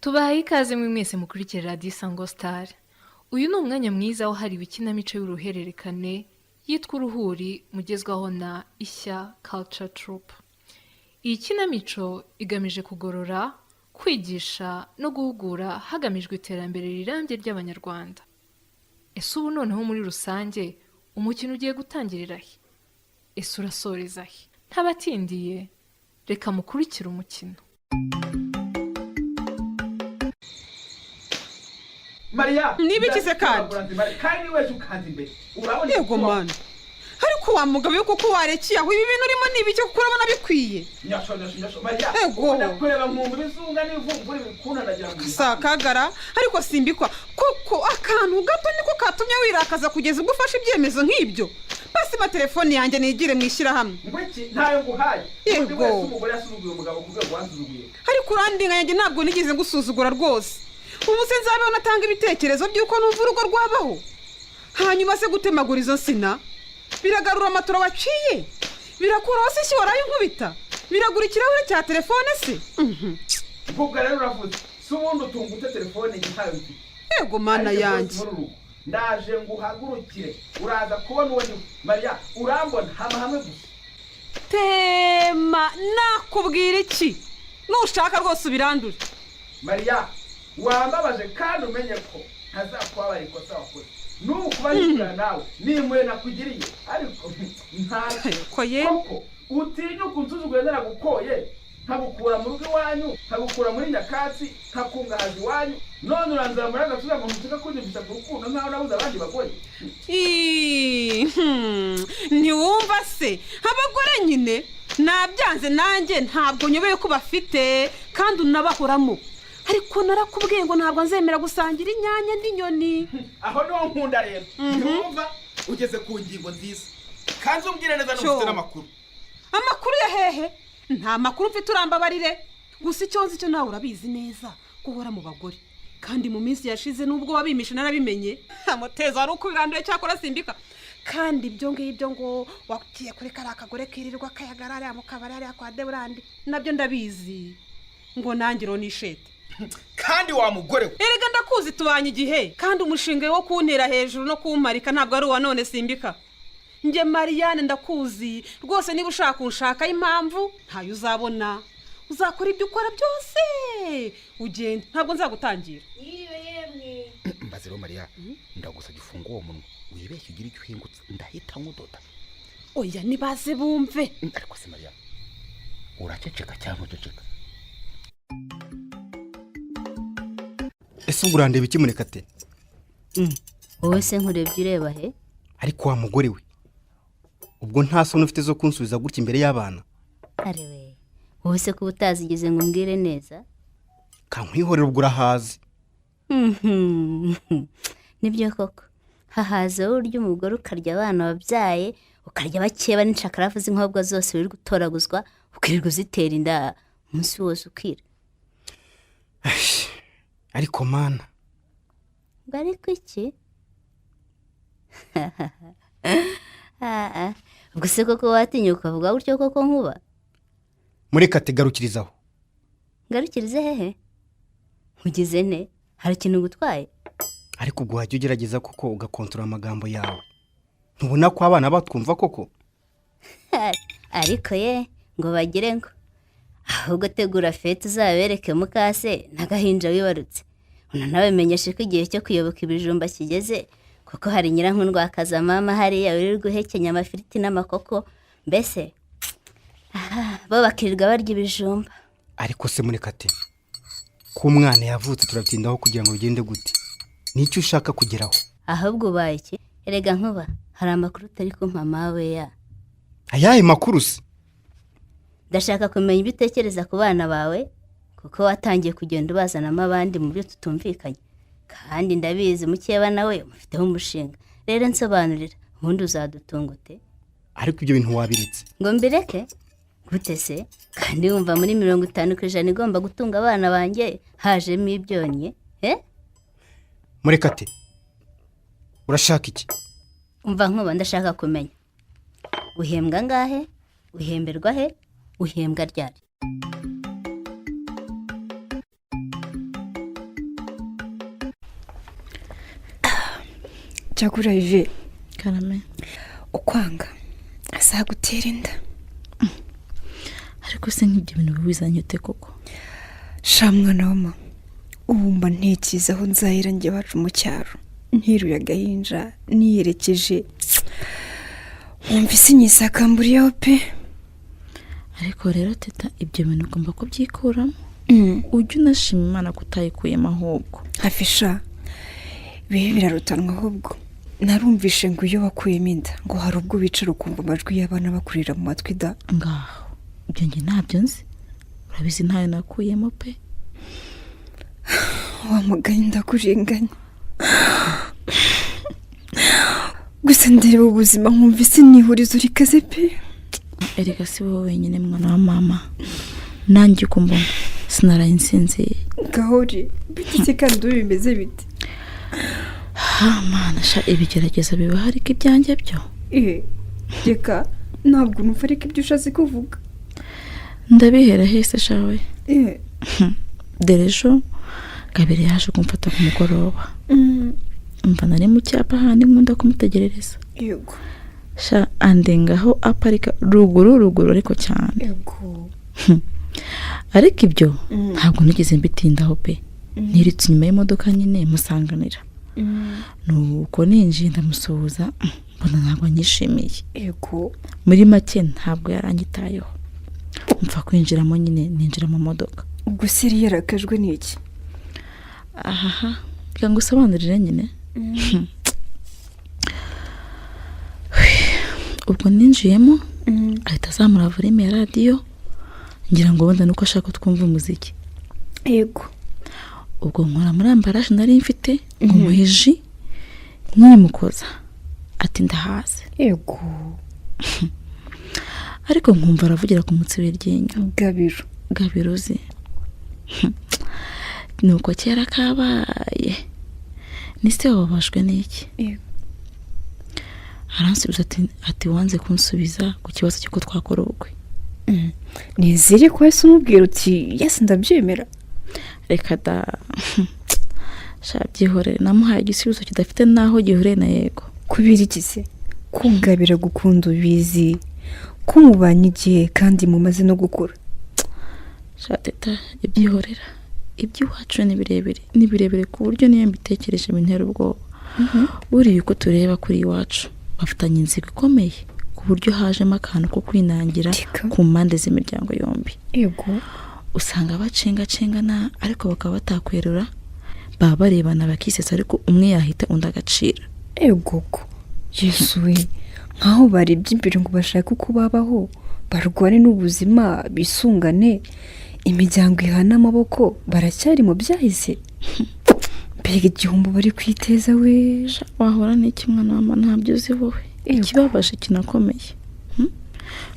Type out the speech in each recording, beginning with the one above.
Tubahaye ikaze mwe mwese mukurikira Radiyo Isango Star. Uyu ni umwanya mwiza wahariwe ikinamico y'uruhererekane yitwa Uruhuri, mugezwaho na Ishya Culture Troupe. Iyi kinamico igamije kugorora, kwigisha no guhugura hagamijwe iterambere rirambye ry'Abanyarwanda. Ese ubu noneho muri rusange umukino ugiye gutangirira he? Ese urasoreza he? Ntabatindiye, reka mukurikire umukino. Mariya. Nibikize kandi. Kandi wese ukanza imbere, urabona. Yego mana, ariko wa mugabo we, kuko warekeye aho, ibi bintu urimo ni ibiki? Kuko urabona bikwiye. Nyasho, nyasho, nyasho, Mariya. Yego. Ndakureba nkumva ibizunga n'ivumburi bikunanagira mu Si akagara, ariko simbikwa kuko akantu gato niko katumye wirakaza kugeza ubwo ufashe ibyemezo nk'ibyo. Basi telefone yanjye nigire mu ishyirahamwe. Ngo iki? Ntayo nguhaye. Yego. Undi wese umugore yasuzuguye umugabo ku rwego wansuzuguye. Ariko urandinga yanjye, ntabwo nigeze ngusuzugura rwose. Ubu se nzabeho natanga ibitekerezo by'uko numva urugo rwabaho? Hanyuma se gutemagura izo nsina biragarura amatora waciye? Birakuraho se ishyi waraye unkubita? Biragura ikirahure cya telefone se? Mvuga rero, uravuze si ubundi utunga ute telefone njye ntayo mfite? Yego mana Ariko yanjye. rwose muri uru rugo ndaje nguhagurukire, uraza kubona uwo ndiwe. Mariya, urambona hama hamwe gusa. Tema, nakubwira iki? Nushaka rwose ubirandure. Mariya, wambabaje, kandi umenye ko ntazakubabara ikosa wakoze n'ubu kuba nivugana nawe nimure nakugiriye, ariko nta Ko ye. Koko utinyuka unsuzuguye naragukoye, nkagukura mu rugo iwanyu, nkagukura muri nyakatsi, nkakungahaza iwanyu, none uranzamura agatuza ngo ntutuka kunyumvisha ku rukundo nkaho nabuze abandi bagore. Ii, ntiwumva se? Abagore nyine nabyanze, nanjye ntabwo nyobeye ko bafite kandi unabahoramo, ariko narakubwiye ngo ntabwo nzemera gusangira inyanya n'inyoni. Aho niho nkunda rero, ntiwumva? Ugeze ku ngingo nziza, kandi umbwire neza Cyo. n'ufite n'amakuru. Amakuru ya hehe? Nta makuru mfite, urambabarire. Gusa icyo nzi cyo, nawe urabizi neza ko uhora mu bagore, kandi mu minsi yashize nubwo wabimishe narabimenye. Amuteza wari ukubiranduye. Cyakora simbika, kandi ibyo ngibyo ngo wagiye kuri kariya kagore kirirwa kayagara hariya mu kabari, hariya kwa Deburandi, nabyo ndabizi, ngo nanjye nishete. Kandi wa mugore we. Erega ndakuzi, tubanye igihe, kandi umushinga wo kuntera hejuru no kumparika ntabwo ari uwa none. Simbika, njye Mariyanne ndakuzi rwose. Niba ushaka kunshakaho impamvu, ntayo uzabona. Uzakora ibyo ukora byose ugenda, ntabwo nzagutangira. Mwiriwe yemwe. Mbaze rero Mariya, ndagusabye ufunge uwo munwa, wibeshye ugira icyo uhingutse ndahita nkudoda. Oya, nibaze bumve. Ariko se Mariya, uraceceka cyangwa uceceka? Ese ubwo urandeba iki, Murekate? Wowe se nkurebye ureba he? Ariko wa mugore we, ubwo nta soni ufite zo kunsubiza gutya imbere y'abana? Arewe, wowe se kuba utazigeze ngo umbwire neza? Kankwihorera, ubwo urahazi. Nibyo koko, hahaze wowe urya umugore, ukarya abana wabyaye, ukarya bakeba n'inshakarafu z'inkobwa zose wirirwa utoraguzwa, ukirirwa uzitera inda umunsi wose ukira. Ariko mana. Ngo ariko iki? Ah, ah. Ubwo se koko watinyuka ukavuga gutyo koko, Nkuba? Murekate, garukirizaho. Ngarukirize hehe? Nkugize nte? Hari ikintu gutwaye? Ariko ubwo wajya ugerageza koko ugakontorora amagambo yawe. Ntubona ko abana batwumva koko? Ariko ye, ngo bagire ngo ahubwo tegura fête, uzabereke mukase n'agahinja wibarutse, unanabimenyeshe ko igihe cyo kuyoboka ibijumba kigeze, kuko hari nyirankundwakaza mama hariya wirirwa uhekenya amafiriti n'amakoko, mbese aha, bo bakirirwa barya ibijumba. Ariko se Murekate, ko umwana yavutse turatindaho kugira ngo bigende gute? Nicyo ushaka kugeraho? Ahubwo ubaye iki? Erega Nkuba, hari amakuru utari kumpa mawe ya. Ayahe makuru se? Ndashaka kumenya ibyo utekereza ku bana bawe, kuko watangiye kugenda ubazanamo abandi mu byo tutumvikanye, kandi ndabizi mukeba nawe mufiteho umushinga. Rero nsobanurira, ubundi uzadutunga ute? Ariko ibyo bintu wabiretse. Ngo mbireke gute se, kandi wumva muri 50% igomba gutunga abana banjye hajemo ibyonnyi, eh? Murekate, urashaka iki? Umva Nkuba, ndashaka kumenya uhembwa angahe, uhemberwa he, uhembwa ryari? Cyakora Ive, Karame. Ukwanga azagutera inda. Ariko se nk'ibyo bintu bizanye ute koko? Sha mwana wa mama, ubu mba ntekereza aho nzahera njye iwacu mu cyaro, nteruye agahinja niyerekeje, nkumva isi nyisakamburiyeho pe. Ariko rero Teta, ibyo bintu ugomba kubyikuramo, ujye unashima Imana ko utayikuyemo ahubwo. Hafi sha, bibe birarutanwa. Ahubwo narumvishe ngo iyo wakuyemo inda, ngo hari ubwo wicara ukumva amajwi y'abana bakurira mu matwi da. Ngaho ibyo njye ntabyo nzi, urabizi ntayo nakuyemo pe. Wa mugani, ndakurenganya. Gusa ndeba ubuzima nkumva isi ni ihurizo rikaze pe. Erega si wowe wenyine mwana wa mama, nanjye uko mbona sinaraye nsinziye. Gahori bite kandi, ubu bimeze bite? Ha mana sha, ibigeragezo bibaho, ariko ibyanjye byo Reka, ntabwo numva ariko ibyo ushatse kuvuga. Ndabihera hese shawe? Dore ejo Gabire yaje kumfata ku mugoroba. Mva nari mu cyapa handi nkunda kumutegerereza. Sha, andengaho aparika ruguru ruguru ariko cyane. Ariko ibyo ntabwo nigeze mbitindaho pe. Niritse inyuma y'imodoka nyine musanganira. Nuko ninjiye ndamusuhuza, mbona ntabwo anyishimiye. Muri make ntabwo yaranyitayeho. Mpfa kwinjiramo nyine, ninjira mu modoka. Ubwo se yari yarakajwe n'iki? Ahaha, reka ngusobanurire nyine. Ubwo ninjiyemo ahita azamura volume ya radiyo, ngira ngo wenda nuko ashaka ko twumva umuziki. Ubwo nkora muri emballage nari mfite ngo muhe jus, nkimukoza ati: "Ndahaze." Ariko nkumva aravugira ku mutsi w'iryinyo. Gabiro? Gabiro uzi. Nuko kera kabaye ni se wababajwe n'iki? Aransubiza ati wanze kunsubiza ku kibazo cy'uko twakora ubukwe. Nizere ko wahise umubwira uti: "Yes, ndabyemera." Reka da sha, byihorere, namuhaye igisubizo kidafite n'aho gihuriye na yego. Kubera iki se? Kugabira gukunda ubizi ko mubanye igihe kandi mumaze no gukura. Sha Teta, ibyihorera, iby'iwacu ni birebire, ni birebire ku buryo niyo mbitekereje bintera ubwoba. Buriya uko tureba kuri iwacu bafitanye inzigo ikomeye, ku buryo hajemo akantu ko kwinangira ku mpande z'imiryango yombi. Usanga bacengacengana ariko bakaba batakwerura, baba barebana bakisetsa, ariko umwe yahita undi agacira. Yego ko Yesu we, nkaho barebye imbere ngo bashake uko babaho, barwane n'ubuzima, bisungane, imiryango ihana amaboko, baracyari mu byahise. Mbega igihombo bari kwiteza we! Sha, wahora n'iki mwana wa mama, ntabyo uzi wowe. Ikibabaje kinakomeye,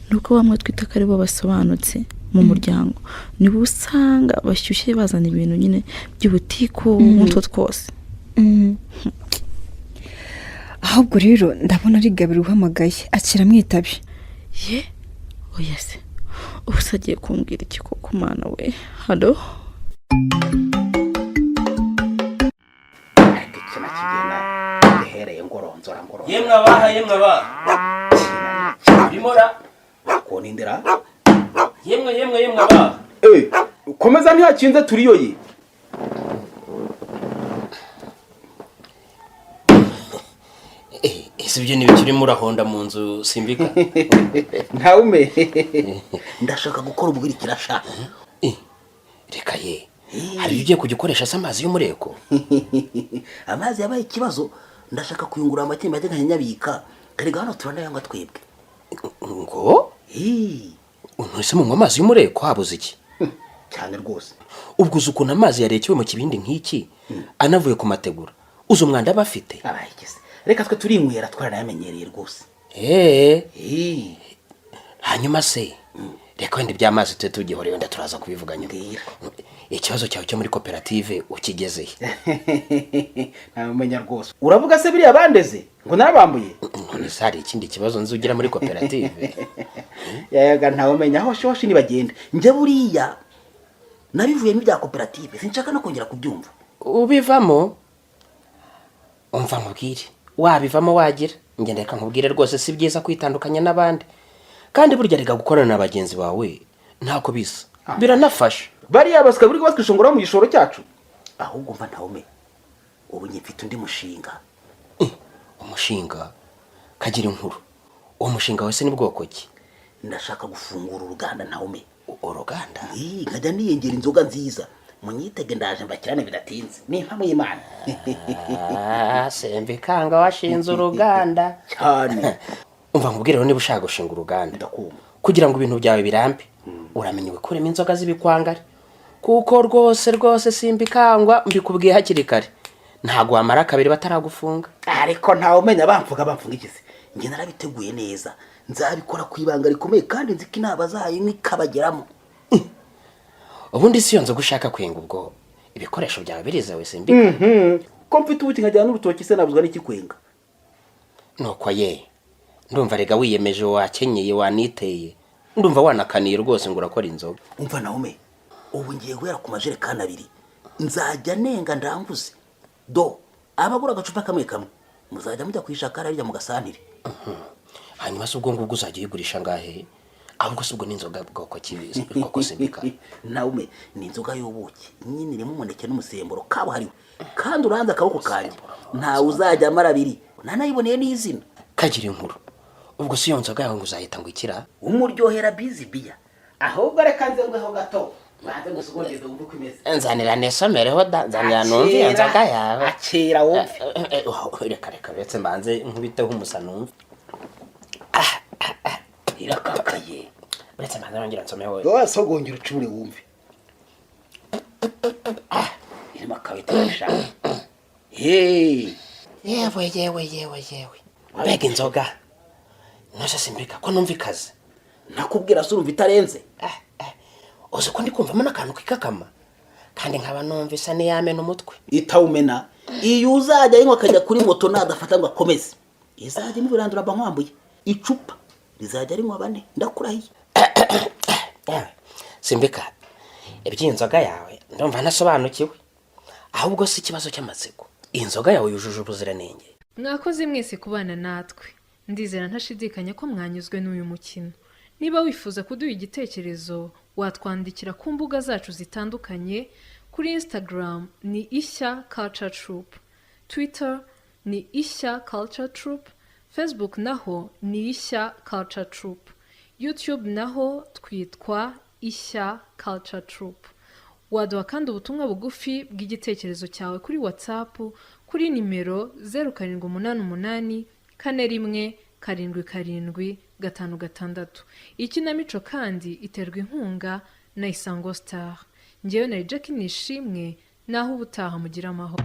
Ni uko bamwe twita ko aribo basobanutse mu muryango nibo usanga bashyushye, bazana ibintu nyine by'ubutiku nk'utwo twose. Ahubwo rero ndabona ari Gabiro uhamagaye, akira mwitabe. Ye, oya se, ubu se agiye kumbwira iki koko? Mana we, hello? Ariko iki nakigenda gihereye ngoronzora ngoronzora. Yemwe abaha, yemwe abaha, bimora. Konindera. Yemwe, yemwe, yemwe abaha. Eh, komeza, ntihakinze, turiyoye. Ese ibyo ni ibiki urimo urahonda mu nzu simbika? Ntawume. Ndashaka gukora ubwirikira sha. Reka ye, hari ibyo ugiye kujya ukoresha se amazi y'umureko? Amazi yabaye ikibazo, ndashaka kuyungurura make make nkanyabika. Erega hano turanayanywa twebwe. Ngo ntuse munywa amazi y'umureko, habuze iki? Cyane rwose. Ubwo uzi ukuntu amazi yarekewe mu kibindi nk'iki anavuye ku mategura, uzi umwanda aba afite? Abaye, reka twe turinywera, twaranayamenyereye rwose. Eee, hanyuma se reka wenda iby'amazi tube tugihoreye, wenda turaza kubivuga nyuma. Ikibazo cyawe cyo muri koperative ukigezeye? Ntabimenya rwose. Uravuga se biriya bandeze ngo narabambuye? None se hari ikindi kibazo nzi ugira muri koperative? Yayaga, ntawumenya, hoshi hoshi nibagenda. Njye buriya nabivuyemo ibya koperative, sinshaka no kongera kubyumva. Ubivamo? Umva nkubwire. Wabivamo wagira. Ngenda reka nkubwire rwose, si byiza kwitandukanya n'abandi. Kandi burya reka gukorana na bagenzi bawe ntako bisa, biranafasha. Bariya baswa buri batwishongora mu gishoro cyacu. Ahubwo mva ntawume, ubu njye mfite undi mushinga. Umushinga? Kagira inkuru! Uwo mushinga wese ni bwoko ki? Ndashaka gufungura uruganda, ntawume. Uruganda? Nkajya niyengera inzoga nziza. Munyitege, ndaje mbakirane bidatinze, ni impamo y'Imana. Ah, sembikanga washinze uruganda. Cyane. Umva nkubwire rero, niba ushaka gushinga uruganda, Ndakumva. kugira ngo ibintu byawe birambe, uramenya wikuremo inzoga z'ibikwangari, kuko rwose rwose simbikangwa, mbikubwiye hakiri kare, ntabwo wamara kabiri bataragufunga. Ariko ntawe umenya, bamvuga bamfunga ikizi? Njye narabiteguye neza, nzabikora ku ibanga rikomeye, kandi nzi ko inama zayo ikabageramo. Ubundi si iyo nzoga ushaka kwenga, ubwo ibikoresho byawe birizewe, simbika? Ko mfite ubuki nkajyana n'urutoki se, nabuzwa n'ikikwenga? Nuko ye, ndumva rega wiyemeje, wakenyeye, waniteye, ndumva wanakaniye rwose ngo urakora inzoga. Umva nawe, ubu ngiye guhera ku majerekani 2, nzajya nenga ndanguze. Do abagura agacupa kamwe kamwe, muzajya mujya kuyishaka hariya mu gasantire. Hanyuma se ubwo ngubwo uzajya uyigurisha ngahe? Ahubwo se ubwo ni inzoga bwoko ki koko, simbika? Nawe, ni inzoga y'ubuki nyine, irimo umuneke n'umusemburo kabuhariwe, kandi uranze akaboko kanjye, ntawe uzajya amara abiri. Nanayiboneye n'izina. Kagira inkuru! Ubwo si iyo nzoga yawe ngo uzahita ngo ikira? Umuryohera bizi biya. Ahubwo reka nze ngweho gato, banze gusogongeza wumve uko imeze. Nzanira nesomereho da, nzanira numve iyo nzoga yawe. Akira wumve. Reka reka, uretse mbanze nkubiteho umusa numve. Irakakaye. Uretse mbanze nongera nsomeho. Wasogongera ucure wumve. Irimo akabita gashaka. Hey! Yewe yewe yewe yewe, mbega inzoga! Nose simbika, ko numva ikaze? Nakubwira se, urumva itarenze? Uzi ko ndi kumvamo n'akantu kikakama, kandi nkaba numva isa n'iyamena umutwe. Itawumena. Iyo uzajya yinywa akajya kuri moto, nadafata ngo akomeze, izajya imubirandura mba nkwambuye. Icupa rizajya rinywa bane, ndakurahiye. Yewe, simbika, iby'iyi nzoga yawe ndumva ntasobanukiwe. Ahubwo si ikibazo cy'amatsiko, iyi nzoga yawe yujuje ubuziranenge? Mwakoze mwese kubana natwe. Ndizera ntashidikanya ko mwanyuzwe n'uyu mukino. Niba wifuza kuduha igitekerezo, watwandikira ku mbuga zacu zitandukanye. Kuri Instagram ni Ishya Culture Troupe, Twitter ni Ishya Culture Troupe, Facebook naho ni Ishya Culture Troupe, YouTube naho twitwa Ishya Culture Troupe. Waduha kandi ubutumwa bugufi bw'igitekerezo cyawe kuri WhatsApp kuri nimero 0788417756. Ikinamico kandi iterwa inkunga na Isango Star. Ngewe na Jackie Nishimwe, naho ubutaha, mugira amahoro.